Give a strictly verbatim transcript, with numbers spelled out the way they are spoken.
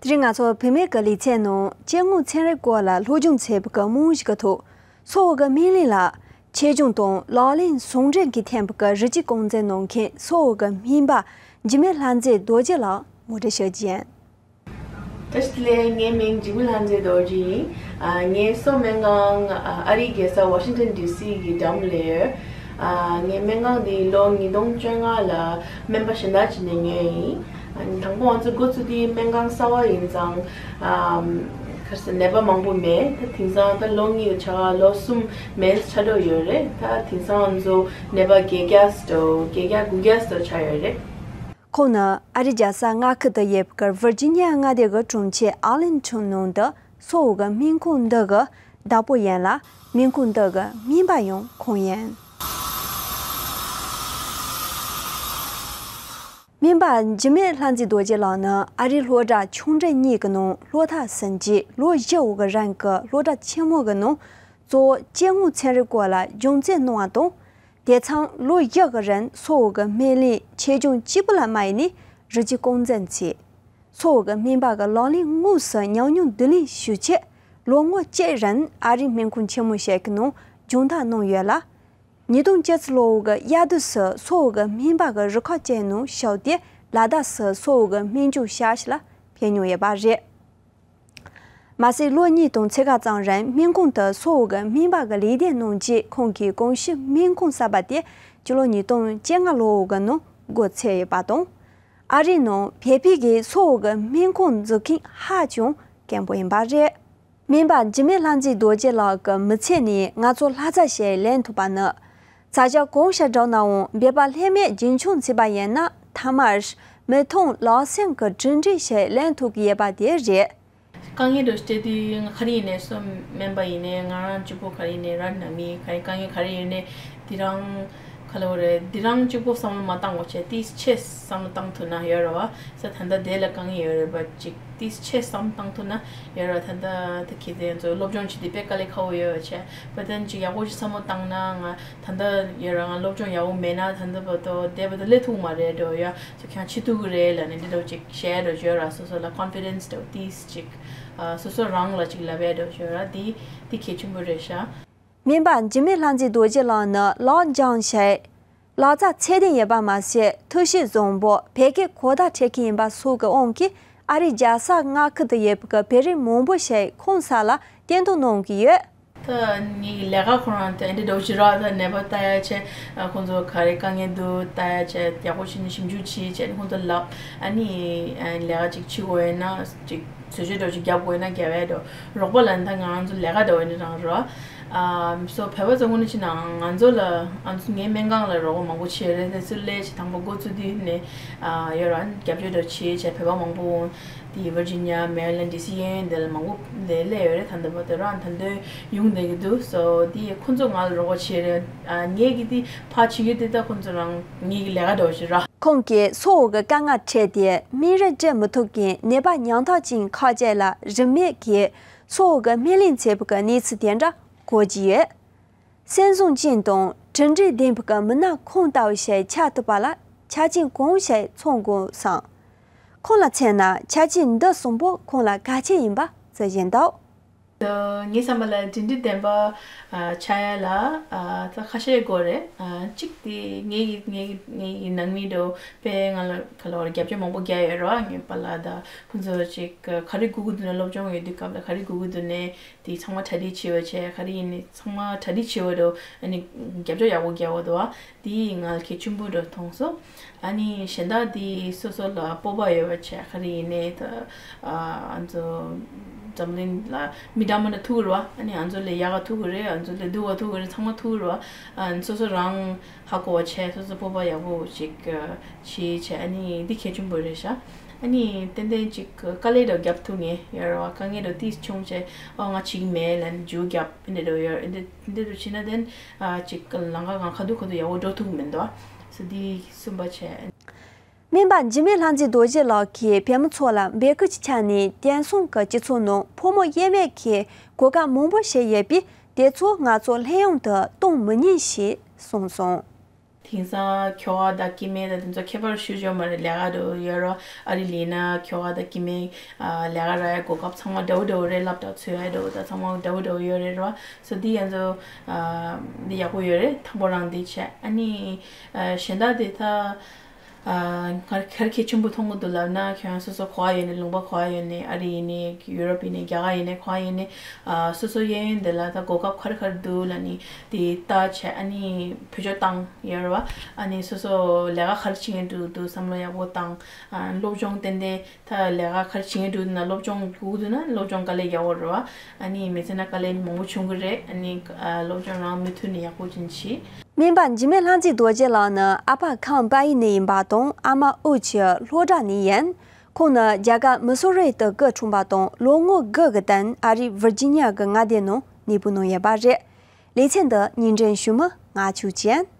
དེ་རིང་ང་ཚོ་བུད་མེད་ཀྱི་ལེ་ཚན་ནང་སྐྱེ་དངོས་ཚན་རིག་སྐོར་ལ་སློབ་སྦྱོང་བྱེད་པའི་སྐབས་རྨང་གཞི་གི་ཐོག་གསོ་བ་གི་སྨན་གླིང་ལ་ཆེད་སྦྱོང་དང་ལག་ལེན་ཟུང་འབྲེལ་གྱིས་ཐོན་པའི་རི་སྐྱེས་རྐང་རྩེད་གནང་མཁན་གསོ་བ་གི་སྨན་པ་འཇིགས་མེད་ལྷ་མཛེས་རྡོ་རྗེ་ལགས་ངོ་སྤྲོད་ཞུ་རྒྱུ་ཡིན། བཀྲ་ཤིས་བདེ་ལེགས། ངའི་མིང་འཇིགས་མེད་ལྷ་མཛེས་རྡོ་རྗེ་ཡིན། ཨ། ངའི་གསོ་སྨན་ཁང་ཨ་རིའི་རྒྱལ་ས་ཝ་ཤིང་ཊོན་ཌི་སི་གི་འགྲམ་ལ་ཡོད། ཨ། ངའི་སྨན་ཁང་འདི་ལོ་ཉིས་སྟོང་བཅོ་ལྔ་ལ་སྨན་པ་གཞན་དག་ཅིག་ནས་ཉོས་ཡིན། ཨ། དང་པོ་ང་ཚོ་འགོ་བཙུགས་དུས་སྨན་ཁང་གསར་པ་ཡིན་ཙང་། ཨ། ག་རེ་ཟེར། ནད་པ་མང་པོ་མེད། ད་དེང་སང་ད་ལོ་གཉིས་ཀྱི་ཆ་ལོ་གསུམ་མེད་ཆགས་འགྲོ་ཡོད་རེད། ད་དེང་སང་ང་ཚོ་ནད་པ་བརྒྱད་བརྒྱ་ཙམ་འདུག་བརྒྱད་བརྒྱ་དགུ་བརྒྱ་ཙམ་ཆགས་ཡོད་རེད། ཁོང་ནི་ཨ་རིའི་རྒྱལ་ས་མངའ་ཁུལ་དུ་ཡོད་པའི་ཝིར་ཇི་ནི་ཡ་མངའ་སྡེ་གི་གྲོང་ཁྱེར་ཨར་ལིང་ཊོན་ནང་དུ་གསོ་བའི་སྨན་ཁང་འདི་གི་བདག་པོ་ཡིན་ལ། སྨན་ཁང་འདི་གི་སྨན་པ་ཡང་ཁོང་ཡིན། སྨན་པ་འཇིགས་མེད་ལྷ་མཛེས་རྡོ་རྗེ་ལགས་ནི་ཨ་རིའི་སློབ་གྲྭ་ཆུང་འབྲིང་གཉིས་ཀྱི་ནང་སློབ་མཐར་ཕྱིན་རྗེས་ལོ་བཞི་བོ་གི་རིང་གི་སློབ་གྲྭ་ཆེན་མོ་གི་ནང་གཙོ་བོ་སྐྱེ་དངོས་ཚན་རིག་སྐོར་ལ་སྦྱོང་བརྩོན་གནང་བ་དང་། དེ་མཚམས་ལོ་བཞི་གི་རིང་གསོ་བ་གི་སྨན་གླིང་ཆེད་སྦྱོང་གཅིག་པུ་ལ་མ་ཡིན་ནས་རི་སྐྱེས་རྐང་རྩེད་བྱས། གསོ་བ་གི་སྨན་པ་གི་ལག་ལེན་དངོས་སུ་ཉམས་མྱོང་བསྡུ་ལེན་ཞུ་ཆེད་ལོ་ངོ་གཅིག་རིང་ཨ་རིའི་སྨན་ཁང་ཆེན་མོ་ཞིག་གི་ནང་སྦྱོང་བརྡར་གནང་ཡོད་ལ། ཉིས་སྟོང་བཅུ་གཅིག་ལོ་གི་དབྱར་དུས་སུ་གསོ་བ་གི་སྨན་པ་གི་རུ་ཁག་ཅིག་ནང་ཞུགས་ཏེ་ལ་དྭགས་སུ་གསོ་བ་གི་སྨན་སྦྱོང་བྱ་ཞིག་ལ་ཕེབས་མྱོང་ཡོད་པ་རེད། མ་ཟད་ལོ་གཉིས་དང་ཕྱེད་ཀ་ཙམ་རིང་སྨན་ཁང་དུ་གསོ་བ་གི་སྨན་པ་གི་ལས་དོན་གནང་རྗེས་ཁོང་གིས་གོང་ཞུས་སྨན་ཁང་གསར་པ་དེ་སྤྱི་ལོ་ཉིས་སྟོང་བཅོ་ལྔ་ལོ་གི་ནང་སྒོ་ཕྱེ་ཡོད་པ་དང་། ཨ་རིའི་ནང་བོད་པའི་གི་གསོ་བ་གི་སྨན་ཁང་འཛུགས་མཁན་ཧ་ཅང་དཀོན་པོ་ཡིན་པ་རེད། སྨན་པ་འཇིགས་མེད་ལྷ་མཛེས་རྡོ་རྗེ་ལགས་ཀྱི་མི་ཚེ་ནས་ང་ཚོ་ལྷ་རྩ་ཞིག་ལེན་ཐུབ་པ་ནི། བྱ་བཞག་གང་ཞིག་བསྒྲུབས་ནའང་འབད་པ་ལྷད་མེད་རྒྱུན་འཁྱོངས་བྱས་པ་ཡིན་ན་མཐའ་མར་མི་མཐོང་ལག་ཟིན་གྱི་གྲུབ་འབྲས་ཞིག་ལེན་ཐུབ་ཀྱི་ཡོད་པ་དེ་རེད། དཀའ་ངལ་འདྲ་སྤྲད་དུས་ང་ག་རེ་ཡིན་ནའི་གསོ་སྨན་པ་ཡིན་ནའི་ང་རང་གཅིག་པོ་ག་རེ་ཡིན་ནའི་ར་ནང་མི་ག་རེ་དཀའ་ངལ་ག་རེ་ཡིན་ནའི་འདི་རང་ག་ལ་བ་རེད། འདི་རང་གཅིག་པོ་བསམ་བློ་མ་བཏང་བ་བྱས་ཏིས་ཆེ་བསམ་བློ་བཏང་ཐུབ་ན་ཡོད་རེད་བ། ས་ད་ལྟ་དེ་ལ་དཀའ་ངལ་ཡོད་རེད་བ་ཅིག་ཏིས་ཆེ་བསམ་བཏང་ཐུབ་ན་ཡོད་རེད་བ། ད་ལྟ་ད་ཁྱེད་ཚོ་ཚོ་སློབ་སྦྱོང་བྱེད་དུས་དཔེ་དཀའ་ལས་ཁག་པོ་ཡོད་བ་བྱས་བ་དན་ཅིག་ཡག་པོ་ཞིག་བསམ་བློ་བཏང་ན་ང་ད་ལྟ་ཡོད་རེད། ང་སློབ་སྦྱོང་ཡག་པོ་མེད་ན་ད་ལྟ་བར་དུ་དེ་བར་དུ་སླེབས་ཐུབ་མ་རེད་འགྲོ་ཡ། ཁྱོད་ཁྱོད་བྱེད་ཐུབ་ཀྱི་རེད་ལབ་ནས་འདི་འདྲ་ཅིག་བཤད་འགྲོ་བརྗོད་ར། སོ་སོ་ལ་ཀོན་ཕི་ཌེན་སི་འདྲ་ཏིས་ཅིག་ཨ་སོ་སོ་རང་ལ་ཅིག་ལབ་ཡ་འགྲོ་བརྗོད་ར། འདི་འདི་གལ་ཆེན་པོ་རེད་ཤག་སྨན་པ་འཇིགས་མེད་ལྷ་མཛེས་རྡོ་རྗེ་ལགས་ནི་ལག་སྦྱང་བྱས། ལག་རྩལ་ཚད་ལྡན་ཡོད་པ་མ་ཟད་ཐུགས་གཤིས་བཟང་པོ་བོད་སྐད་གོ་བརྡ་འཕྲོད་མཁན་ཡིན་པ་སོགས་ཀྱི་དབང་གིས་ཨ་རིའི་རྒྱལ་ས་མངའ་ཁུལ་དུ་ཡོད་པའི་བོད་རིགས་མང་པོ་ཞིག་ཁོང་ས་ལ་བསྟེན་གཏུགས་གནང་གི་ཡོད། ད་ངའི་ལས་ཀ་ཁོ་རང་ད་འདི་འདྲ་ཞིག་ར། ད་ནད་པ་ལྟ་ཡ་བྱས། ཨ་ཁོང་ཚོ་ག་རེ་དཀའ་ངལ་འདུག་ལྟ་ཡ་བྱས། ཡག་པོ་བྱས་ནས་ཞིབ་འཇུག་བྱས་བྱས་ནས་ཁོང་ཚོ་ལབ། ཨ་ནི་ཨ་ལས་ཀ་ཅིག་བྱེད་དགོས་ཡོད་ན་ཅིག་བཟོ་བཅོས་འདྲ་ཅིག་རྒྱབ་དགོས་ཡོད་ན་རྒྱབ་ཡ་འགྲོ། རོགས་པ་ལ་ད་ང་རང་ཚོ་ལས་ཀ་འདྲ་བ་ནི་རང་རོ། ཨ་སོ་བོད་པ་ཚོ་དངོས་གནས་བྱས་ན་ང་ཚོ་ལ་ང་ཚོ་ངའི་སྨན་ཁང་ལ་རོགས་པ་མང་པོ་བྱས་རེད། དེ་ཚོ་སླེབས་བྱས་དང་པོ་འགོ་བཙུགས་དུས་ནས་ཨ་ཡོད་ར། རྒྱབ་སྐྱོར་འདྲ་བྱས་བྱས་བོད་པ་མང་པོ་དེ་ཝར་ཇི་ནི་ཡ། མེ་རི་ལེན་ཌི་སི་གཡས་གཡོན་དེ་ལ་མང་པོ་དེ་སླེབས་ཡོད་རེད། ད་ལྟ་བར་དུ་རང་ད་དུང་ཡོང་བསྡད་ཀྱི་འདུག་སོ་དེ་ཁོང་ཚོ་ང་ལ་རོགས་པ་བྱས་རེད། ཨ་ངས་ཀྱི་དེ་ཕར་བྱེད་རྒྱུ་དེ་ད་ཁོང་ཚོ་རང་ངེད་ཀྱི་ལས་ཀ་འདྲ་བོ་ཞིག་ར། ཁོང་གིས་གསོ་བ་གི་དཀའ་ངལ་འཕྲད་དེ་སྨན་རིན་སྤྲད་མི་ཐུབ་མཁན་ནད་པ་ཉམ་ཐག་ཅན་ཁག་ཅིག་ལ་རིན་མེད་ཀྱིས་གསོ་བ་གི་སྨན་ལེན་བྱེད་པའི་གནས་ཚུལ་དེ་འདྲ་གོ་རྒྱུ་ཡོད། སེམས་བཟང་ཅན་དང་གྲུབ་འབྲས་ལྡན་པའི་མི་སྣ་ཁོང་ལྟ་བུ་ཞིག་ཆགས་ཐུབ་པ་ལ་ཆ་རྐྱེན་གང་ཞིག་ཚང་དགོས་སམ། ཁོང་ལ་མཚོན་ན་ཆ་རྐྱེན་འདི་གསུམ་པོ་ཁོང་ལ་གལ་ཆེན་ཡིན་པ་བརྗོད་བཞིན་འདུག་ངའི་བསམ་པ་ལ་གྲུབ་འབྲས་ལྡན་པ་ཆགས་ཡ་ལ་ད་ཁ་ཤས་དགོས་རེད། གཅིག་དེ་ངའི་ངའི་ངའི་ནང་མི་འདྲ་པོ་དཔེ་ང་ལ་ག་ལ་བར་རྒྱབ་སྐྱོར་མང་པོ་རྒྱག་ཡོད་རེད་བ། ངའི་པཱ་ལགས་དང་ཁོང་ཚོ་ཅིག་ག་རེ་དགོས་ཀྱི་འདུག་ན་སློབ་སྦྱོང་ཡོད་དུས་སྐབས་ལ་ག་རེ་དགོས་ཀྱི་འདུག་ན། དེ་ཚང་མ་གྲ་སྒྲིག་བྱས་པ་བྱས། ག་རེ་ཡིན་ནའི་ཚང་མ་གྲ་སྒྲིག་བྱས་པ་འདྲ་ཨ་ནི་རྒྱབ་སྐྱོར་ཡག་པོ་རྒྱག་པ་འདུག་བ། དེ་ཡིས་ང་ལ་གལ་ཆེན་པོ་འདྲ་མཐོང་སོང་། ཨ་ནི་གཞན་དག་དེ་སོ་སོ་ལ་སྤོབས་པ་ཡོད་པ་བྱས། ག་རེ་ཡིན་ནའི་ད་ཨ་ང་ཚོ་འཛམ་གླིང་ལ་མི་འདྲ་མི་འདྲ་ཐུག་གི་རེད་བ། ཨ་ནི་ང་ཚོ་ལས་ཡག་ག་ཐུག་གི་རེད། ང་ཚོ་ལས་སྡུག་ག་ཐུག་གི་རེད། ཚང་མ་ཐུག་གི་རེད་བ། ཨ་ནི་སོ་སོ་རང་ཧ་གོ་བ་བྱས། སོ་སོ་སྤོབས་པ་ཡག་པོ་ཅིག་བྱས་བྱས། ཨ་ནི་འདི་གལ་ཆེན་པོ་རེད་ཤག་ཨ་ནི་ཏན་ཏན་ཅིག་དཀའ་ལས་འདྲ་རྒྱབ་ཐུབ་མཁན་ཡོད་རེད་བ། དཀའ་ངལ་འདྲ་ཏིས་བྱུང་བྱས། ཨོ་ང་བྱེད་ཀྱི་མེད་ལབ་ནས་མཇུག་རྒྱབ་འདི་འདྲ་ཡོད། འདི་འདི་འདྲ་བྱས་ན་དེ་ཨ་ཅིག་ལམ་ཁ་ང་ཁ་ཐུག་ཁ་ཐུག་ཡག་པོ་འགྲོ་ཐུབ་ཀྱི་མི་འདུག་བ། སོ་འདི་གསུམ་པ་བྱས། སྨན་པ་འཇིགས་མེད་ལྷ་མཛེས་རྡོ་རྗེ་ལགས་ཀྱིས་བོད་མི་ཚོ་ལ་འབོད་སྐུལ་གྱི་ཆ་ནས་དེང་སང་གི་སྤྱི་ཚོགས་ནང་ཕོ་མོ་དབྱེ་མེད་ཀྱི་གོ་སྐབས་མང་པོ་ཞིག་ཡོད་པས་དེ་ཚོ་ང་ཚོ་ལྷན་གཡེང་དུ་གཏོང་མི་ཉན་ཞེས་གསུངས་སོང་། དེ་ དེང་སང་ཁྱོ་ག་དང་སྐྱེ་དམན་དང་དེ་ཚོ་ཁྱད་པར་ཞུ་ཆོག་མ་རེད། ལས་ཀ་འདྲ་བོ་ཡོད་རོ། ཨ་རི་ལ་ཡིན་ན་ཁྱོ་ག་དང་སྐྱེ་དམན་ཨ་ལས་ཀ་རག་ཡ་གོ་སྐབས་ཚང་མ་འདྲ་བོ་འདྲ་བོ་རེད། སློབ་གྲྭ་ཚུད་ཡ་འདྲ་བོ་དང་ཚང་མ་འདྲ་བོ་འདྲ་བོ་ཡོད་རེད་རོ། སོ་འདི་ཡ་ཚོ་ཨ་འདི་ཡག་པོ་ཡོད་རེད། ཐང་པོ་རང་འདི་བྱས། ཨ་ནི་ཨ་གཞན་དག་དེ་ད་ཨ་ག་ག་རེ་གལ་ཆེན་པོ་མཐོང་གི་འདུག་ལབ་ན། ཁྱོད་རང་སོ་སོ་ག་པར་ཡོད་ནའི། ལུང་པ་ག་པར་ཡོད་ནའི། ཨ་རི་ཡིན་ནའི་ཡུ་རོབ་ཡིན་ནའི་རྒྱ་གར་ཡིན་ནའི་ག་པར་ཡོད་ནའི་ཨ་སོ་སོ་གཡས་གཡོན་དེ་ལ་ད་གོ་སྐབས་ག་རེ་ག་རེ་འདུག་ལབ་ནི་དེ་ལྟ་བྱས། ཨ་ནི་བེད་སྤྱོད་བཏང་ཡོད་རེད་བ། ཨ་ནི་སོ་སོ་ལས་ཀ་ག་རེ་བྱེད་མཁན་འདུག་འདུག་བསམ་བློ་ཡག་པོ་བཏང་། ཨ་སློབ་སྦྱོང་ཏན་ཏན་ད་ལས་ཀ་ག་རེ་བྱེད་མཁན་འདུག་ན་སློབ་སྦྱོང་དགོས་འདུག་ན་སློབ་སྦྱོང་དཀའ་ལས་རྒྱག་དགོས་རེད་བ། ཨ་ནི་མི་ཚེ་ན་དཀའ་ལས་མང་པོ་བྱུང་གི་རེད། ཨ་ནི་ཨ་སློབ་སྦྱོང་རང་མུ་མཐུད་ནས་ཡག་པོ་ཅིག་བྱེད། སྨན་པ་འཇིགས་མེད་ལྷ་མཛེས་རྡོ་རྗེ་ལགས་ནི་ཨ་ཕ་ཁམས་པ་ཡི་ནས་ཡིན་པ་དང་ཨ་མ་དབུས་ཀྱི་ལྷོ་བྲག་ནས་ཡིན། ཁོང་ནི་རྒྱ་གར་མི་སོ་རི་དུ་སྐུ་འཁྲུངས་པ་དང་ལོ་ངོ་དགུ་གི་དོན་ཨ་རིའི་ཝིར་ཇི་ནི་ཡ་གི་མངའ་སྡེ་ནང་གནས་སྤོས་གནང་ཡོད་པ་རེད། ལེ་ཚན་འདི་ཉིན་དྲན་ཞུ་མི་ང་ཆོས་ཅན།